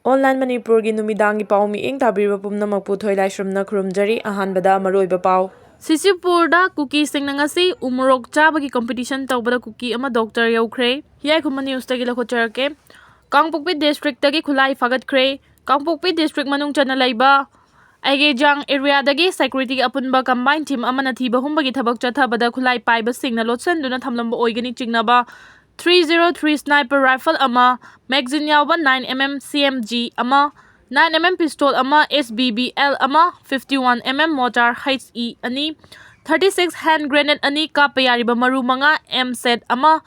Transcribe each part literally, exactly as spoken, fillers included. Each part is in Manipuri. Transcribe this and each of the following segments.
Online ꯃꯅꯤꯄꯨꯔꯒꯤ ꯅꯨꯃꯤꯗꯥꯡꯒꯤ ꯄꯥꯎ ꯃꯤꯠꯌꯦꯡ ꯇꯥꯕꯤꯔꯤꯕ ꯄꯨꯝꯅꯃꯛꯄꯨ ꯊꯣꯏꯂꯥꯏꯁ꯭ꯔꯝꯅ ꯈꯨꯔꯨꯝꯖꯔꯤ꯫ ꯑꯍꯥꯟꯕꯗ ꯃꯔꯨꯑꯣꯏꯕ ꯄꯥꯎ꯫ ꯁꯤꯁꯤꯄꯨꯔꯗ ꯀꯨꯀꯤꯁꯤꯡꯅ ꯉꯁꯤ ꯎꯃꯣꯔꯣꯛ ꯆꯥꯕꯒꯤ competition ꯇꯧꯕꯗ ꯀꯨꯀꯤ ꯑꯃ doctor ꯌꯧꯈ꯭ꯔꯦ꯫ ꯍꯤꯌꯥꯏꯈꯨꯝꯕ Newsꯇꯒꯤ ꯂꯧꯈꯠꯆꯔꯛꯀꯦ꯫ ꯀꯥꯡꯄꯣꯛꯄꯤ districtꯇꯒꯤ ꯈꯨꯠꯂꯥꯏ ꯐꯥꯒꯠꯈ꯭ꯔꯦ꯫ ꯀꯥꯡꯄꯣꯛꯄꯤ district ꯃꯅꯨꯡ ꯆꯟꯅ ꯂꯩꯕ ꯑꯩꯒꯦꯖꯥꯡ areaꯗꯒꯤ securityꯒꯤ ꯑꯄꯨꯟꯕ combined team ꯑꯃꯅ ꯊꯤꯕ ꯍꯨꯝꯕꯒꯤ ꯊꯕꯛ ꯆꯠꯊꯕꯗ ꯈꯨꯠꯂꯥꯏ ꯄꯥꯏꯕꯁꯤꯡꯅ ꯂꯣꯠꯁꯤꯟꯗꯨꯅ ꯊꯝꯂꯝꯕ ꯑꯣꯏꯒꯅꯤ ꯆꯤꯡꯅꯕ three zero three sniper rifle ꯑꯃ, magazine ꯌꯥꯎꯕ nine M M C M G ꯑꯃ, nine M M pistol ꯑꯃ, S B B L ꯑꯃ, fifty one M M mortar H E ꯑꯅꯤ, thirty six hand grenade ꯑꯅꯤ, ꯀꯥꯞꯄ ꯌꯥꯔꯤꯕ ꯃꯔꯨ ꯃꯉꯥ, M set ꯑꯃ,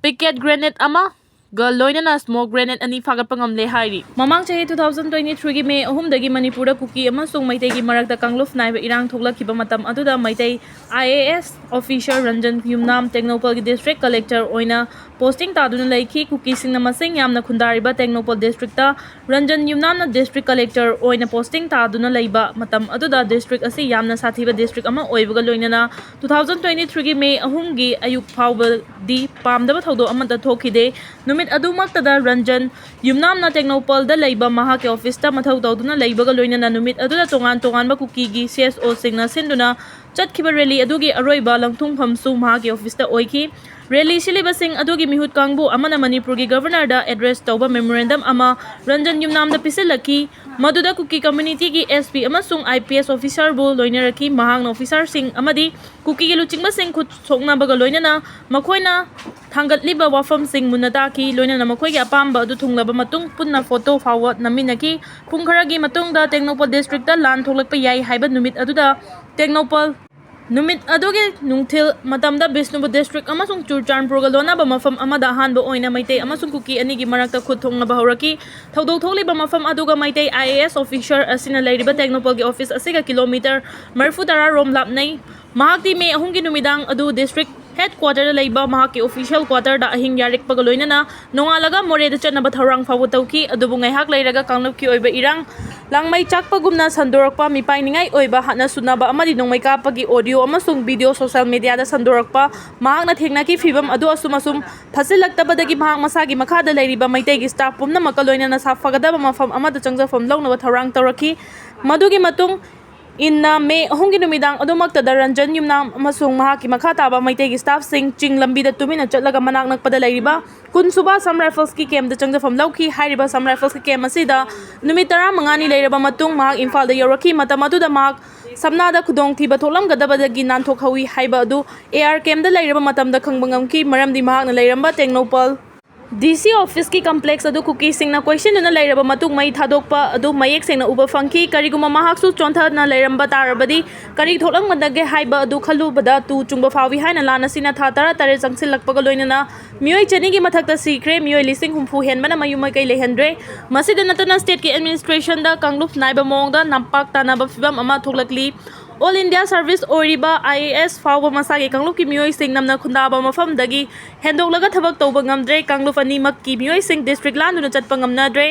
picket grenade ꯑꯃ, ꯒ ꯂꯣꯏꯅꯅ smoke grenade ꯑꯅꯤ ꯐꯥꯒꯠꯄ ꯉꯝꯂꯦ ꯍꯥꯏꯔꯤ꯫ ꯃꯃꯥꯡ ꯆꯍꯤ two thousand twenty threeꯒꯤ May ꯑꯍꯨꯝꯗꯒꯤ ꯃꯅꯤꯄꯨꯔꯗ ꯀꯨꯀꯤ ꯑꯃꯁꯨꯡ ꯃꯩꯇꯩꯒꯤ ꯃꯔꯛꯇ ꯀꯥꯡꯂꯨꯞ ꯅꯥꯏꯕ ꯏꯔꯥꯡ ꯊꯣꯛꯂꯛꯈꯤꯕ ꯃꯇꯝ ꯑꯗꯨꯗ Meitei I A S officer Ranjan Yumnam ꯇꯦꯡꯅꯧꯄꯜꯒꯤ district collector ꯑꯣꯏꯅ posting ꯇꯥꯗꯨꯅ ꯂꯩꯈꯤ꯫ ꯀꯨꯀꯤꯁꯤꯡꯅ ꯃꯁꯤꯡ ꯌꯥꯝꯅ ꯈꯨꯟꯗꯥꯔꯤꯕ ꯇꯦꯡꯅꯧꯄꯜ districtꯇ ꯔꯟꯖꯟ ꯌꯨꯝꯅꯥꯝꯅ district collector ꯑꯣꯏꯅ posting ꯇꯥꯗꯨꯅ ꯂꯩꯕ ꯃꯇꯝ ꯑꯗꯨꯗ district ꯑꯁꯤ ꯌꯥꯝꯅ ꯁꯥꯊꯤꯕ district ꯑꯃ ꯑꯣꯏꯕꯒ ꯂꯣꯏꯅꯅ two thousand twenty threeꯒꯤ May ꯑꯍꯨꯝꯒꯤ ꯑꯌꯨꯛ ꯐꯥꯎꯕꯗꯤ ꯄꯥꯝꯗꯕ ꯊꯧꯗꯣꯛ ꯑꯃꯠꯇ ꯊꯣꯛꯈꯤꯗꯦ꯫ ꯅꯨꯃꯤꯠ ꯑꯗꯨꯃꯛꯇꯗ ꯔꯟꯖꯟ ꯌꯨꯝꯅꯥꯝꯅ ꯇꯦꯡꯅꯧꯄꯜꯗ ꯂꯩꯕ ꯃꯍꯥꯛꯀꯤ officeꯇ ꯃꯊꯧ ꯇꯧꯗꯨꯅ ꯂꯩꯕꯒ ꯂꯣꯏꯅꯅ ꯅꯨꯃꯤꯠ ꯑꯗꯨꯗ ꯇꯣꯉꯥꯟ ꯇꯣꯉꯥꯟꯕ ꯀꯨꯀꯤꯒꯤ C S Oꯁꯤꯡꯅ ꯁꯤꯟꯗꯨꯅ ꯆꯠꯈꯤꯕ rally ꯑꯗꯨꯒꯤ ꯑꯔꯣꯏꯕ ꯂꯪꯊꯨꯡꯐꯝꯁꯨ ꯃꯍꯥꯛꯀꯤ officeꯇ ꯑꯣꯏꯈꯤ꯫ Rally ꯁꯤꯜꯂꯤꯕꯁꯤꯡ ꯑꯗꯨꯒꯤ ꯃꯤꯍꯨꯠ ꯀꯥꯡꯕꯨ ꯑꯃꯅ ꯃꯅꯤꯄꯨꯔꯒꯤ governorꯗ address ꯇꯧꯕ memorandum ꯑꯃ ꯔꯟꯖꯟ ꯌꯨꯝꯅꯥꯝꯗ ꯄꯤꯁꯤꯜꯂꯛꯈꯤ꯫ ꯃꯗꯨꯗ ꯀꯨꯀꯤ communityꯒꯤ S P ꯑꯃꯁꯨꯡ I P S officerꯕꯨ ꯂꯣꯏꯅꯔꯛꯈꯤ꯫ ꯃꯍꯥꯛꯅ officerꯁꯤꯡ ꯑꯃꯗꯤ ꯀꯨꯀꯤꯒꯤ ꯂꯨꯆꯤꯡꯕꯁꯤꯡ ꯈꯨꯠ ꯁꯣꯛꯅꯕꯒ ꯂꯣꯏꯅꯅ ꯃꯈꯣꯏꯅ ꯊꯥꯡꯒꯠꯂꯤꯕ ꯋꯥꯐꯝꯁꯤꯡ ꯃꯨꯟꯅ ꯇꯥꯈꯤ꯫ ꯂꯣꯏꯅꯅ ꯃꯈꯣꯏꯒꯤ ꯑꯄꯥꯝꯕ ꯑꯗꯨ ꯊꯨꯡꯂꯕ ꯃꯇꯨꯡ ꯄꯨꯟꯅ photo ꯐꯥꯎꯕ ꯅꯝꯃꯤꯟꯅꯈꯤ꯫ ꯄꯨꯡ ꯈꯔꯒꯤ ꯃꯇꯨꯡꯗ ꯇꯦꯡꯅꯧꯄꯜ districtꯇ ꯂꯥꯟ ꯊꯣꯛꯂꯛꯄ ꯌꯥꯏ ꯍꯥꯏꯕ ꯅꯨꯃꯤꯠ ꯑꯗꯨꯗ ꯇꯦꯡꯅꯧꯄꯜ ꯅꯨꯃꯤꯠ ꯑꯗꯨꯒꯤ ꯅꯨꯡꯊꯤꯜ ꯃꯇꯝꯗ ꯕꯤꯁꯅꯨꯄꯨꯔ district ꯑꯃꯁꯨꯡ ꯆꯨꯔꯆꯥꯟꯄꯨꯔꯒ ꯂꯣꯟꯅꯕ ꯃꯐꯝ ꯑꯃꯗ ꯑꯍꯥꯟꯕ ꯑꯣꯏꯅ ꯃꯩꯇꯩ ꯑꯃꯁꯨꯡ ꯀꯨꯀꯤ ꯑꯅꯤꯒꯤ ꯃꯔꯛꯇ ꯈꯨꯠ ꯊꯣꯛꯅꯕ ꯍꯧꯔꯛꯈꯤ꯫ ꯊꯧꯗꯣꯛ ꯊꯣꯛꯂꯤꯕ ꯃꯐꯝ ꯑꯗꯨꯒ Meitei I A S officer ꯑꯁꯤꯅ ꯂꯩꯔꯤꯕ ꯇꯦꯡꯅꯧꯄꯜꯒꯤ office ꯑꯁꯤꯒ kilometre ꯃꯔꯤꯐꯨ ꯇꯔꯥ ꯔꯣꯝ ꯂꯥꯞꯅꯩ꯫ ꯃꯍꯥꯛꯇꯤ May ꯑꯍꯨꯝꯒꯤ ꯅꯨꯃꯤꯗꯥꯡ ꯑꯗꯨ district ꯍꯦꯗ ꯀ꯭ꯋꯥꯇꯔꯗ ꯂꯩꯕ ꯃꯍꯥꯛꯀꯤ ꯑꯣꯐꯤꯁꯤꯌꯦꯜ ꯀ꯭ꯋꯥꯇꯔꯗ ꯑꯍꯤꯡ ꯌꯥꯔꯦꯛꯄꯒ ꯂꯣꯏꯅꯅ ꯅꯣꯡꯉꯥꯜꯂꯒ ꯃꯣꯔꯦꯗ ꯆꯠꯅꯕ ꯊꯧꯔꯥꯡ ꯐꯥꯎꯕ ꯇꯧꯈꯤ꯫ ꯑꯗꯨꯕꯨ ꯉꯥꯏꯍꯥꯛ ꯂꯩꯔꯒ ꯀꯥꯡꯂꯨꯞꯀꯤ ꯑꯣꯏꯕ ꯏꯔꯥꯡ ꯂꯥꯡꯃꯩ ꯆꯥꯛꯄꯒꯨꯝꯅ ꯁꯟꯗꯣꯔꯛꯄ, ꯃꯤꯄꯥꯏꯅꯤꯡꯉꯥꯏ ꯑꯣꯏꯕ ꯍꯥꯠꯅ ꯁꯨꯅꯕ ꯑꯃꯗꯤ ꯅꯣꯡꯃꯩ ꯀꯥꯞꯄꯒꯤ ꯑꯣꯗꯤꯑꯣ ꯑꯃꯁꯨꯡ ꯚꯤꯗꯤꯑꯣ ꯁꯣꯁꯤꯌꯦꯜ ꯃꯤꯗꯤꯌꯥꯗ ꯁꯟꯗꯣꯔꯛꯄ ꯃꯍꯥꯛꯅ ꯊꯦꯡꯅꯈꯤ꯫ ꯐꯤꯕꯝ ꯑꯗꯨ ꯑꯁꯨꯝ ꯑꯁꯨꯝ ꯐꯠꯁꯤꯜꯂꯛꯇꯕꯗꯒꯤ ꯃꯍꯥꯛ ꯃꯁꯥꯒꯤ ꯃꯈꯥꯗ ꯂꯩꯔꯤꯕ ꯃꯩꯇꯩꯒꯤ ꯁ꯭ꯇꯥꯐ ꯄꯨꯝꯅꯃꯛꯀ ꯂꯣꯏꯅꯅ ꯁꯥꯐꯒꯗꯕ ꯃꯐꯝ ꯑꯃꯗ ꯆꯪꯖꯐꯝ ꯂꯧꯅꯕ ꯊꯧꯔꯥꯡ ꯇꯧꯔꯛꯈꯤ꯫ ꯃꯗꯨꯒꯤ ꯃꯇꯨꯡ ꯏꯟꯅ ꯃꯦ ꯑꯍꯨꯝꯒꯤ ꯅꯨꯃꯤꯗꯥꯡ ꯑꯗꯨꯃꯛꯇꯗ ꯔꯟꯖꯟ ꯌꯨꯝꯅꯥꯝ ꯑꯃꯁꯨꯡ ꯃꯍꯥꯛꯀꯤ ꯃꯈꯥ ꯇꯥꯕ ꯃꯩꯇꯩꯒꯤ ꯁ꯭ꯇꯥꯐꯁꯤꯡ ꯆꯤꯡ ꯂꯝꯕꯤꯗ ꯇꯨꯃꯤꯟꯅ ꯆꯠꯂꯒ ꯃꯅꯥꯛ ꯅꯛꯄꯗ ꯂꯩꯔꯤꯕ ꯀꯨꯟꯁꯨꯕ ꯑꯁꯥꯝ ꯔꯥꯏꯐꯜꯁꯀꯤ ꯀꯦꯝꯞꯇ ꯆꯪꯖꯐꯝ ꯂꯧꯈꯤ꯫ ꯍꯥꯏꯔꯤꯕ ꯑꯁꯥꯝ ꯔꯥꯏꯐꯜꯁꯀꯤ ꯀꯦꯝꯞ ꯑꯁꯤꯗ ꯅꯨꯃꯤꯠ ꯇꯔꯥꯃꯉꯥꯅꯤ ꯂꯩꯔꯕ ꯃꯇꯨꯡ ꯃꯍꯥꯛ ꯏꯝꯐꯥꯜꯗ ꯌꯧꯔꯛꯈꯤ꯫ ꯃꯇꯝ ꯑꯗꯨꯗ ꯃꯍꯥꯛ ꯁꯝꯅꯥꯗ ꯈꯨꯗꯣꯡꯊꯤꯕ ꯊꯣꯛꯂꯝꯒꯗꯕꯗꯒꯤ ꯅꯥꯟꯊꯣꯛꯍꯧꯏ ꯍꯥꯏꯕ ꯑꯗꯨ ꯑꯦ ꯑꯥꯔ ꯀꯦꯝꯞꯇ ꯂꯩꯔꯕ ꯃꯇꯝꯗ ꯈꯪꯕ ꯉꯝꯈꯤ, ꯃꯔꯝꯗꯤ ꯃꯍꯥꯛꯅ ꯂꯩꯔꯝꯕ ꯇꯦꯡꯅꯧꯄꯜ ꯗꯤ ꯁꯤ ꯑꯣꯐꯤꯁꯀꯤ ꯀꯝꯄ꯭ꯂꯦꯛꯁ ꯑꯗꯨ ꯀꯨꯀꯤꯁꯤꯡꯅ ꯀꯣꯏꯁꯤꯟꯗꯨꯅ ꯂꯩꯔꯕ ꯃꯇꯨꯡ ꯃꯩ ꯊꯥꯗꯣꯛꯄ ꯑꯗꯨ ꯃꯌꯦꯛ ꯁꯦꯡꯅ ꯎꯕ ꯐꯪꯈꯤ꯫ ꯀꯔꯤꯒꯨꯝꯕ ꯃꯍꯥꯛꯁꯨ ꯆꯣꯟꯊꯅ ꯂꯩꯔꯝꯕ ꯇꯥꯔꯕꯗꯤ ꯀꯔꯤ ꯊꯣꯛꯂꯝꯒꯗꯒꯦ ꯍꯥꯏꯕ ꯑꯗꯨ ꯈꯜꯂꯨꯕꯗ ꯇꯨ ꯆꯨꯡꯕ ꯐꯥꯎꯏ ꯍꯥꯏꯅ ꯂꯥꯟ ꯑꯁꯤꯅ ꯊꯥ ꯇꯔꯥꯇꯔꯦꯠ ꯆꯪꯁꯤꯜꯂꯛꯄꯒ ꯂꯣꯏꯅꯅ ꯃꯤꯑꯣꯏ ꯆꯅꯤꯒꯤ ꯃꯊꯛꯇ ꯁꯤꯈ꯭ꯔꯦ, ꯃꯤꯑꯣꯏ ꯂꯤꯁꯤꯡ ꯍꯨꯝꯐꯨ ꯍꯦꯟꯕꯅ ꯃꯌꯨꯝ ꯃꯀꯩ ꯂꯩꯍꯟꯗ꯭ꯔꯦ꯫ ꯃꯁꯤꯗ ꯅꯠꯇꯅ ꯁ꯭ꯇꯦꯠꯀꯤ ꯑꯦꯗꯃꯤꯅꯤꯁꯇ꯭ꯔꯦꯁꯟꯗ ꯀꯥꯡꯂꯨꯞ ꯅꯥꯏꯕ ꯃꯑꯣꯡꯗ ꯅꯝꯄꯥꯛ ꯇꯥꯅꯕ ꯐꯤꯕꯝ ꯑꯃ ꯊꯣꯛꯂꯛꯂꯤ꯫ ꯑꯣꯜ ꯏꯟꯗꯤꯌꯥ ꯁꯔꯚꯤꯁ ꯑꯣꯏꯔꯤꯕ ꯑꯥꯏ ꯑꯦ ꯑꯦꯁ ꯐꯥꯎꯕ ꯃꯁꯥꯒꯤ ꯀꯥꯡꯂꯨꯞꯀꯤ ꯃꯤꯑꯣꯏꯁꯤꯡ ꯅꯝꯅ ꯈꯨꯟꯗꯥꯕ ꯃꯐꯝꯗꯒꯤ ꯍꯦꯟꯗꯣꯛꯂꯒ ꯊꯕꯛ ꯇꯧꯕ ꯉꯝꯗ꯭ꯔꯦ꯫ ꯀꯥꯡꯂꯨꯞ ꯑꯅꯤꯃꯛꯀꯤ ꯃꯤꯑꯣꯏꯁꯤꯡ ꯗꯤꯁꯇ꯭ꯔꯤꯛ ꯂꯥꯟꯗꯨꯅ ꯆꯠꯄ ꯉꯝꯅꯗ꯭ꯔꯦ꯫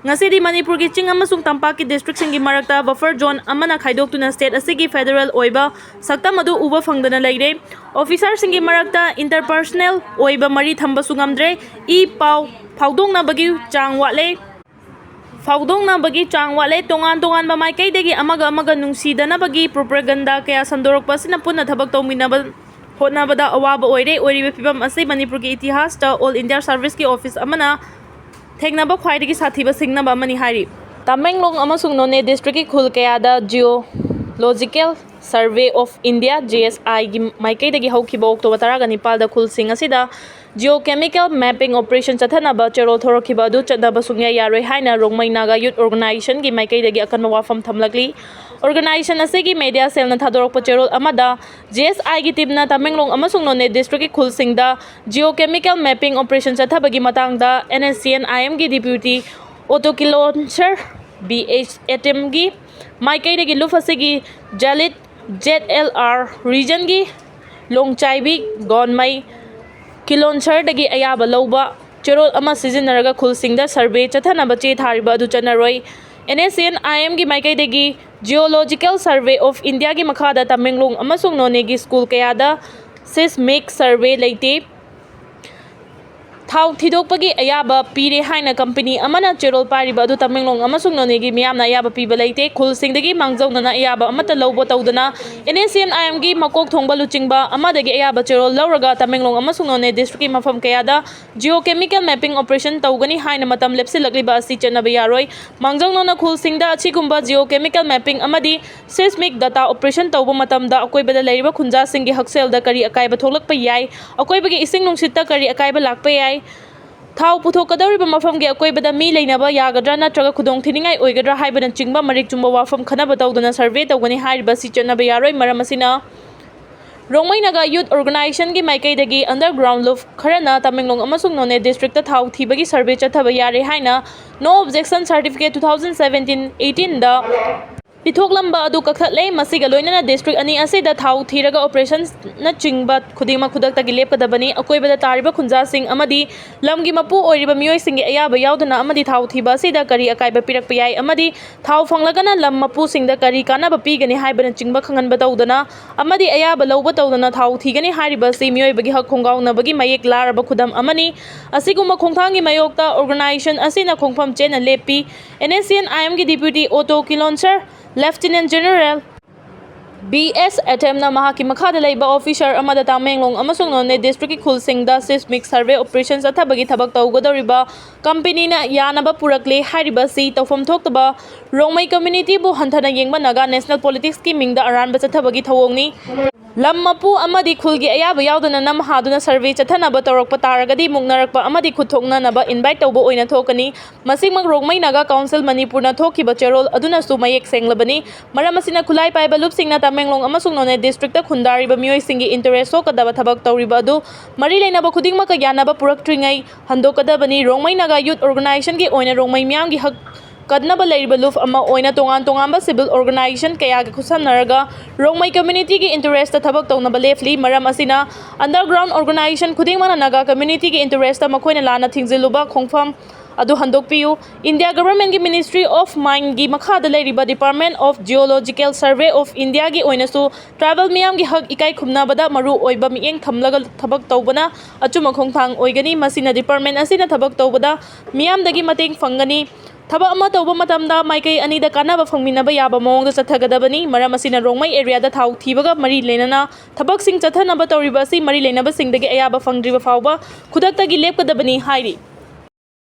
ꯉꯁꯤꯗꯤ ꯃꯅꯤꯄꯨꯔꯒꯤ ꯆꯤꯡ ꯑꯃꯁꯨꯡ ꯇꯝꯄꯥꯛꯀꯤ ꯗꯤꯁꯇ꯭ꯔꯤꯛꯁꯤꯡꯒꯤ ꯃꯔꯛꯇ ꯕꯐꯔ ꯖꯣꯟ ꯑꯃꯅ ꯈꯥꯏꯗꯣꯛꯇꯨꯅ ꯁ꯭ꯇꯦꯠ ꯑꯁꯤꯒꯤ ꯐꯦꯗꯔꯦꯜ ꯑꯣꯏꯕ ꯁꯛꯇꯝ ꯑꯗꯨ ꯎꯕ ꯐꯪꯗꯅ ꯂꯩꯔꯦ꯫ ꯑꯣꯐꯤꯁꯔꯁꯤꯡꯒꯤ ꯃꯔꯛꯇ ꯏꯟꯇꯔꯄꯔꯁꯅꯦꯜ ꯑꯣꯏꯕ ꯃꯔꯤ ꯊꯝꯕꯁꯨ ꯉꯝꯗ꯭ꯔꯦ꯫ ꯏ ꯄꯥꯎ ꯐꯥꯎꯗꯣꯛꯅꯕꯒꯤ ꯆꯥꯡ ꯋꯥꯠꯂꯦ꯫ ꯐꯥꯎꯗꯣꯛꯅꯕꯒꯤ ꯆꯥꯡ ꯋꯥꯠꯂꯦ꯫ ꯇꯣꯉꯥꯟ ꯇꯣꯉꯥꯟꯕ ꯃꯥꯏꯀꯩꯗꯒꯤ ꯑꯃꯒ ꯑꯃꯒ ꯅꯨꯡꯁꯤꯗꯅꯕꯒꯤ ꯄ꯭ꯔꯣꯄꯒꯟꯗꯥ ꯀꯌꯥ ꯁꯟꯗꯣꯔꯛꯄ ꯑꯁꯤꯅ ꯄꯨꯟꯅ ꯊꯕꯛ ꯇꯧꯃꯤꯟꯅꯕ ꯍꯣꯠꯅꯕꯗ ꯑꯋꯥꯕ ꯑꯣꯏꯔꯦ꯫ ꯑꯣꯏꯔꯤꯕ ꯐꯤꯕꯝ ꯑꯁꯤ ꯃꯅꯤꯄꯨꯔꯒꯤ ꯏꯇꯤꯍꯥꯁꯇ ꯑꯣꯜ ꯏꯟꯗꯤꯌꯥ ꯁꯔꯚꯤꯁꯀꯤ ꯑꯣꯐꯤꯁ ꯑꯃꯅ ꯊꯦꯡꯅꯕ ꯈ꯭ꯋꯥꯏꯗꯒꯤ ꯁꯥꯊꯤꯕ ꯁꯤꯡꯅꯕ ꯑꯃꯅꯤ ꯍꯥꯏꯔꯤ꯫ ꯇꯃꯦꯡꯂꯣꯡ ꯑꯃꯁꯨꯡ ꯅꯣꯅꯦ ꯗꯤꯁꯇ꯭ꯔꯤꯛꯀꯤ ꯈꯨꯜ ꯀꯌꯥꯗ geological survey of India, G S ꯑꯥꯏꯒꯤ ꯃꯥꯏꯀꯩꯗꯒꯤ ꯍꯧꯈꯤꯕ ꯑꯣꯛꯇꯣꯕꯔ ꯇꯔꯥꯒ ꯅꯤꯄꯥꯜꯗ ꯈꯨꯜꯁꯤꯡ ꯑꯁꯤꯗ ꯖꯤꯑꯣꯀꯦꯃꯤꯀꯦꯜ ꯃꯦꯞꯄꯤꯡ ꯑꯣꯄꯔꯦꯁꯟ ꯆꯠꯊꯅꯕ ꯆꯦꯔꯣꯜ ꯊꯣꯔꯛꯈꯤꯕ ꯑꯗꯨ ꯆꯠꯅꯕ ꯁꯨꯡꯌꯥ ꯌꯥꯔꯣꯏ ꯍꯥꯏꯅ ꯔꯣꯡꯃꯩ ꯅꯥꯒꯥ ꯌꯨꯠ ꯑꯣꯔꯒꯅꯥꯏꯖꯦꯁꯟꯒꯤ ꯃꯥꯏꯀꯩꯗꯒꯤ ꯑꯀꯟꯕ ꯋꯥꯐꯝ ꯊꯝꯂꯛꯂꯤ꯫ ꯑꯣꯔꯒꯅꯥꯏꯖꯦꯁꯟ ꯑꯁꯤꯒꯤ ꯃꯦꯗꯤꯌꯥ ꯁꯦꯜꯅ ꯊꯥꯗꯣꯔꯛꯄ ꯆꯦꯔꯣꯜ ꯑꯃꯗ ꯖꯤ ꯑꯦꯁ ꯑꯥꯏꯒꯤ ꯇꯤꯝꯅ ꯇꯃꯦꯡꯂꯣꯡ ꯑꯃꯁꯨꯡ ꯅꯣꯅꯦ ꯗꯤꯁꯇ꯭ꯔꯤꯛꯀꯤ ꯈꯨꯜꯁꯤꯡꯗ ꯖꯤꯑꯣꯀꯦꯃꯤꯀꯦꯜ ꯃꯦꯞꯄꯤꯡ ꯑꯣꯄꯔꯦꯁꯟ ꯆꯠꯊꯕꯒꯤ ꯃꯇꯥꯡꯗ ꯑꯦꯟ ꯑꯦꯁ ꯁꯤ ꯑꯦꯟ ꯑꯥꯏ ꯑꯦꯝꯒꯤ ꯗꯤꯄ꯭ꯌꯨꯇꯤ ꯑꯣꯇꯣ ꯀꯤꯂꯣꯟꯁꯔ ꯕꯤ ꯑꯩꯆ ꯑꯦ ꯇꯤꯝꯒꯤ ꯃꯥꯏꯀꯩꯗꯒꯤ ꯂꯨꯞ ꯑꯁꯤꯒꯤ ꯖꯂꯤꯠ ꯖꯦꯠ ꯑꯦꯜ ꯑꯥꯔ ꯔꯤꯖꯟꯒꯤ ꯂꯣꯡꯆꯥꯏꯕꯤ, ꯒꯣꯟꯃꯩ, ꯀꯤꯂꯣꯟꯁꯔꯗꯒꯤ ꯑꯌꯥꯕ ꯂꯧꯕ ꯆꯦꯔꯣꯜ ꯑꯃ ꯁꯤꯖꯤꯟꯅꯔꯒ ꯈꯨꯜꯁꯤꯡꯗ ꯁꯔꯚꯦ ꯆꯠꯊꯅꯕ ꯆꯦ ꯊꯥꯔꯤꯕ ꯑꯗꯨ ꯆꯠꯅꯔꯣꯏ꯫ ꯑꯦꯟ ꯑꯦꯁ ꯁꯤ ꯑꯦꯟ ꯑꯥꯏ ꯑꯦꯝꯒꯤ ꯃꯥꯏꯀꯩꯗꯒꯤ Geological Survey of Indiaꯒꯤ ꯃꯈꯥꯗ ꯇꯃꯦꯡꯂꯣꯡ ꯑꯃꯁꯨꯡ ꯅꯣꯅꯦꯒꯤ ꯁ꯭ꯀꯨꯜ ꯀꯌꯥꯗ seismic survey ꯂꯩꯇꯦ꯫ ꯊꯥꯎ ꯊꯤꯗꯣꯛꯄꯒꯤ ꯑꯌꯥꯕ ꯄꯤꯔꯦ ꯍꯥꯏꯅ ꯀꯝꯄꯅꯤ ꯑꯃꯅ ꯆꯦꯔꯣꯜ ꯄꯥꯏꯔꯤꯕ ꯑꯗꯨ ꯇꯃꯦꯡꯂꯣꯡ ꯑꯃꯁꯨꯡ ꯅꯣꯅꯦꯒꯤ ꯃꯤꯌꯥꯝꯅ ꯑꯌꯥꯕ ꯄꯤꯕ ꯂꯩꯇꯦ꯫ ꯈꯨꯜꯁꯤꯡꯗꯒꯤ ꯃꯥꯡꯖꯧꯅꯅ ꯑꯌꯥꯕ ꯑꯃꯠꯇ ꯂꯧꯕ ꯇꯧꯗꯅ ꯑꯦꯟ ꯑꯦꯁ ꯁꯤ ꯑꯦꯟ ꯑꯥꯏ ꯑꯦꯝꯒꯤ ꯃꯀꯣꯛ ꯊꯣꯡꯕ ꯂꯨꯆꯤꯡꯕ ꯑꯃꯗꯒꯤ ꯑꯌꯥꯕ ꯆꯦꯔꯣꯜ ꯂꯧꯔꯒ ꯇꯃꯦꯡꯂꯣꯡ ꯑꯃꯁꯨꯡ ꯅꯣꯅꯦ ꯗꯤꯁꯇ꯭ꯔꯤꯛꯀꯤ ꯃꯐꯝ ꯀꯌꯥꯗ geochemical mapping operation ꯇꯧꯒꯅꯤ ꯍꯥꯏꯅ ꯃꯇꯝ ꯂꯦꯞꯁꯤꯜꯂꯛꯂꯤꯕ ꯑꯁꯤ ꯆꯠꯅꯕ ꯌꯥꯔꯣꯏ꯫ ꯃꯥꯡꯖꯧꯅꯅ ꯈꯨꯜꯁꯤꯡꯗ ꯑꯁꯤꯒꯨꯝꯕ geochemical mapping ꯑꯃꯗꯤ seismic data operation ꯇꯧꯕ ꯃꯇꯝꯗ ꯑꯀꯣꯏꯕꯗ ꯂꯩꯔꯤꯕ ꯈꯨꯟꯖꯥꯁꯤꯡꯒꯤ ꯍꯛꯁꯦꯜꯗ ꯀꯔꯤ ꯑꯀꯥꯏꯕ ꯊꯣꯛꯂꯛꯄ ꯌꯥꯏ, ꯑꯀꯣꯏꯕꯒꯤ ꯏꯁꯤꯡ ꯅꯨꯡꯁꯤꯠꯇ ꯀꯔꯤ ꯑꯀꯥꯏꯕ ꯂꯥꯛꯄ ꯌꯥꯏ, ꯊꯥꯎ ꯄꯨꯊꯣꯛꯀꯗꯧꯔꯤꯕ ꯃꯐꯝꯒꯤ ꯑꯀꯣꯏꯕꯗ ꯃꯤ ꯂꯩꯅꯕ ꯌꯥꯒꯗ꯭ꯔꯥ ꯅꯠꯇ꯭ꯔꯒ ꯈꯨꯗꯣꯡꯊꯤꯅꯤꯡꯉꯥꯏ ꯑꯣꯏꯒꯗ꯭ꯔꯥ ꯍꯥꯏꯕꯅꯆꯤꯡꯕ ꯃꯔꯤꯛ ꯆꯨꯝꯕ ꯋꯥꯐꯝ ꯈꯟꯅꯕ ꯇꯧꯗꯨꯅ ꯁꯔꯚꯦ ꯇꯧꯒꯅꯤ ꯍꯥꯏꯔꯤꯕ ꯑꯁꯤ ꯆꯠꯅꯕ ꯌꯥꯔꯣꯏ꯫ ꯃꯔꯝ ꯑꯁꯤꯅ, ꯔꯣꯡꯃꯩ ꯅꯥꯒꯥ ꯌꯨꯠ ꯑꯣꯔꯒꯅꯥꯏꯖꯦꯁꯟꯒꯤ ꯃꯥꯏꯀꯩꯗꯒꯤ underground ꯂꯨꯞ ꯈꯔꯅ ꯇꯃꯦꯡꯂꯣꯡ ꯑꯃꯁꯨꯡ ꯅꯣꯅꯦ ꯗꯤꯁꯇ꯭ꯔꯤꯛꯇ ꯊꯥꯎ ꯊꯤꯕꯒꯤ ꯁꯔꯚꯦ ꯆꯠꯊꯕ ꯌꯥꯔꯦ ꯍꯥꯏꯅ No Objection Certificate two thousand seventeen eighteenꯗ ꯄꯤꯊꯣꯛꯂꯝꯕ ꯑꯗꯨ ꯀꯛꯊꯠꯂꯦ꯫ ꯃꯁꯤꯒ ꯂꯣꯏꯅꯅ ꯗꯤꯁꯇ꯭ꯔꯤꯛ ꯑꯅꯤ ꯑꯁꯤꯗ ꯊꯥꯎ ꯊꯤꯔꯒ ꯑꯣꯄꯔꯦꯁꯟꯅꯆꯤꯡꯕ ꯈꯨꯗꯤꯡꯃꯛ ꯈꯨꯗꯛꯇꯒꯤ ꯂꯦꯞꯀꯗꯕꯅꯤ꯫ ꯑꯀꯣꯏꯕꯗ ꯇꯥꯔꯤꯕ ꯈꯨꯟꯖꯥꯁꯤꯡ ꯑꯃꯗꯤ ꯂꯝꯒꯤ ꯃꯄꯨ ꯑꯣꯏꯔꯤꯕ ꯃꯤꯑꯣꯏꯁꯤꯡꯒꯤ ꯑꯌꯥꯕ ꯌꯥꯎꯗꯅ ꯑꯃꯗꯤ ꯊꯥꯎ ꯊꯤꯕ ꯑꯁꯤꯗ ꯀꯔꯤ ꯑꯀꯥꯏꯕ ꯄꯤꯔꯛꯄ ꯌꯥꯏ ꯑꯃꯗꯤ ꯊꯥꯎ ꯐꯪꯂꯒꯅ ꯂꯝ ꯃꯄꯨꯁꯤꯡꯗ ꯀꯔꯤ ꯀꯥꯟꯅꯕ ꯄꯤꯒꯅꯤ ꯍꯥꯏꯕꯅꯆꯤꯡꯕ ꯈꯪꯍꯟꯕ ꯇꯧꯗꯅ ꯑꯃꯗꯤ ꯑꯌꯥꯕ ꯂꯧꯕ ꯇꯧꯗꯅ ꯊꯥꯎ ꯊꯤꯒꯅꯤ ꯍꯥꯏꯔꯤꯕ ꯑꯁꯤ ꯃꯤꯑꯣꯏꯕꯒꯤ ꯍꯛ ꯈꯣꯡꯒꯥꯎꯅꯕꯒꯤ ꯃꯌꯦꯛ ꯂꯥꯔꯕ ꯈꯨꯗꯝ ꯑꯃꯅꯤ꯫ ꯑꯁꯤꯒꯨꯝꯕ ꯈꯣꯡꯊꯥꯡꯒꯤ ꯃꯥꯌꯣꯛꯇ ꯑꯣꯔꯒꯅꯥꯏꯖꯦꯁꯟ ꯑꯁꯤꯅ ꯈꯣꯡꯐꯝ ꯆꯦꯟꯅ ꯂꯦꯞꯄꯤ꯫ ꯑꯦꯟ ꯑꯦꯁ ꯁꯤ ꯑꯦꯟ ꯑꯥꯏ ꯑꯦꯝꯒꯤ ꯗꯤꯄ꯭ꯌꯨꯇꯤ ꯑꯣꯇꯣ ꯀꯤꯂꯣꯟꯁꯔ ꯂꯦꯐꯇꯤꯅꯦꯟ ꯖꯦꯅꯔꯦꯜ ꯕꯤ ꯑꯦꯁ ꯑꯦꯊꯦꯝꯅ ꯃꯍꯥꯛꯀꯤ ꯃꯈꯥꯗ ꯂꯩꯕ ꯑꯣꯐꯤꯁꯔ ꯑꯃꯗ ꯇꯃꯦꯡꯂꯣꯡ ꯑꯃꯁꯨꯡ ꯅꯣꯅꯦ ꯗꯤꯁꯇ꯭ꯔꯤꯛꯀꯤ ꯈꯨꯜꯁꯤꯡꯗ seismic survey operation ꯆꯠꯊꯕꯒꯤ ꯊꯕꯛ ꯇꯧꯒꯗꯧꯔꯤꯕ ꯀꯝꯄꯦꯅꯤꯅ ꯌꯥꯅꯕ ꯄꯨꯔꯛꯂꯦ ꯍꯥꯏꯔꯤꯕ ꯑꯁꯤ ꯇꯧꯐꯝ ꯊꯣꯛꯇꯕ ꯔꯣꯡꯃꯩ ꯀꯝꯃ꯭ꯌꯨꯅꯤꯇꯤꯕꯨ ꯍꯟꯊꯅ ꯌꯦꯡꯕ ꯅꯥꯒꯥ ꯅꯦꯁꯅꯦꯜ ꯄꯣꯂꯤꯇꯤꯛꯁꯀꯤ ꯃꯤꯡꯗ ꯑꯔꯥꯟꯕ ꯆꯠꯊꯕꯒꯤ ꯊꯧꯑꯣꯡꯅꯤ꯫ ꯂꯝ ꯃꯄꯨ ꯑꯃꯗꯤ ꯈꯨꯜꯒꯤ ꯑꯌꯥꯕ ꯌꯥꯎꯗꯅ ꯅꯝꯍꯥꯗꯨꯅ ꯁꯔꯚꯦ ꯆꯠꯊꯅꯕ ꯇꯧꯔꯛꯄ ꯇꯥꯔꯒꯗꯤ ꯃꯨꯛꯅꯔꯛꯄ ꯑꯃꯗꯤ ꯈꯨꯠ ꯊꯣꯛꯅꯅꯕ ꯏꯟꯚꯥꯏꯠ ꯇꯧꯕ ꯑꯣꯏꯅ ꯊꯣꯛꯀꯅꯤ꯫ ꯃꯁꯤꯃꯛ ꯔꯣꯡꯃꯩ ꯅꯥꯒꯥ ꯀꯥꯎꯟꯁꯤꯜ ꯃꯅꯤꯄꯨꯔꯅ ꯊꯣꯛꯈꯤꯕ ꯆꯦꯔꯣꯜ ꯑꯗꯨꯅꯁꯨ ꯃꯌꯦꯛ ꯁꯦꯡꯂꯕꯅꯤ꯫ ꯃꯔꯝ ꯑꯁꯤꯅ ꯈꯨꯠꯂꯥꯏ ꯄꯥꯏꯕ ꯂꯨꯞꯁꯤꯡꯅ ꯇꯃꯦꯡꯂꯣꯡ ꯑꯃꯁꯨꯡ ꯅꯣꯅꯦ ꯗꯤꯁꯇ꯭ꯔꯤꯛꯇ ꯈꯨꯟꯗꯥꯔꯤꯕ ꯃꯤꯑꯣꯏꯁꯤꯡꯒꯤ ꯏꯟꯇꯔꯦꯁ ꯁꯣꯛꯀꯗꯕ ꯊꯕꯛ ꯇꯧꯔꯤꯕ ꯑꯗꯨ ꯃꯔꯤ ꯂꯩꯅꯕ ꯈꯨꯗꯤꯡꯃꯛꯀ ꯌꯥꯅꯕ ꯄꯨꯔꯛꯇ꯭ꯔꯤꯉꯩ ꯍꯟꯗꯣꯛꯀꯗꯕꯅꯤ꯫ ꯔꯣꯡꯃꯩ ꯅꯥꯒꯥ ꯌꯨꯠ ꯑꯣꯔꯒꯅꯥꯏꯖꯦꯁꯟꯒꯤ ꯑꯣꯏꯅ ꯔꯣꯡꯃꯩ ꯃꯤꯌꯥꯝꯒꯤ ꯍꯛ ꯀꯟꯅꯕ ꯂꯩꯔꯤꯕ ꯂꯨꯞ ꯑꯃ ꯑꯣꯏꯅ ꯇꯣꯉꯥꯟ ꯇꯣꯉꯥꯟꯕ civil organization ꯀꯌꯥꯒ ꯈꯨꯠꯁꯝꯅꯔꯒ ꯔꯣꯡꯃꯩ community ꯒꯤ interest ꯇ ꯊꯕꯛ ꯇꯧꯅꯕ ꯂꯦꯞꯂꯤ꯫ ꯃꯔꯝ ꯑꯁꯤꯅ underground organization ꯈꯨꯗꯤꯡꯃꯛꯅ Naga community ꯒꯤ interest ꯇ ꯃꯈꯣꯏꯅ ꯂꯥꯟꯅ ꯊꯤꯡꯖꯤꯜꯂꯨꯕ ꯈꯣꯡꯐꯝ ꯑꯗꯨ ꯍꯟꯗꯣꯛꯄꯤꯌꯨ꯫ India Government ꯀꯤ Ministry of Mine ꯒꯤ ꯃꯈꯥꯗ ꯂꯩꯔꯤꯕ Department of Geological Survey of India ꯒꯤ ꯑꯣꯏꯅꯁꯨ tribal ꯃꯤꯌꯥꯝꯒꯤ ꯍꯛ ꯏꯀꯥꯏ ꯈꯨꯝꯅꯕꯗ ꯃꯔꯨ ꯑꯣꯏꯕ ꯃꯤꯠꯌꯦꯡ ꯊꯝꯂꯒ ꯊꯕꯛ ꯇꯧꯕꯅ ꯑꯆꯨꯝꯕ ꯈꯣꯡꯊꯥꯡ ꯑꯣꯏꯒꯅꯤ꯫ ꯃꯁꯤꯅ department ꯑꯁꯤꯅ ꯊꯕꯛ ꯇꯧꯕꯗ ꯃꯤꯌꯥꯝꯗꯒꯤ ꯃꯇꯦꯡ ꯐꯪꯒꯅꯤ꯫ ꯊꯕꯛ ꯑꯃ ꯇꯧꯕ ꯃꯇꯝꯗ ꯃꯥꯏꯀꯩ ꯑꯅꯤꯗ ꯀꯥꯟꯅꯕ ꯐꯪꯃꯤꯟꯅꯕ ꯌꯥꯕ ꯃꯑꯣꯡꯗ ꯆꯠꯊꯒꯗꯕꯅꯤ꯫ ꯃꯔꯝ ꯑꯁꯤꯅ ꯔꯣꯡꯃꯩ area ꯗ ꯊꯥꯎ ꯊꯤꯕꯒ ꯃꯔꯤ ꯂꯩꯅꯅ ꯊꯕꯛꯁꯤꯡ ꯆꯠꯊꯅꯕ ꯇꯧꯔꯤꯕ ꯑꯁꯤ ꯃꯔꯤ ꯂꯩꯅꯕꯁꯤꯡꯗꯒꯤ ꯑꯌꯥꯕ ꯐꯪꯗ꯭ꯔꯤꯕ ꯐꯥꯎꯕ ꯈꯨꯗꯛꯇꯒꯤ ꯂꯦꯞꯀꯗꯕꯅꯤ ꯍꯥꯏꯔꯤ꯫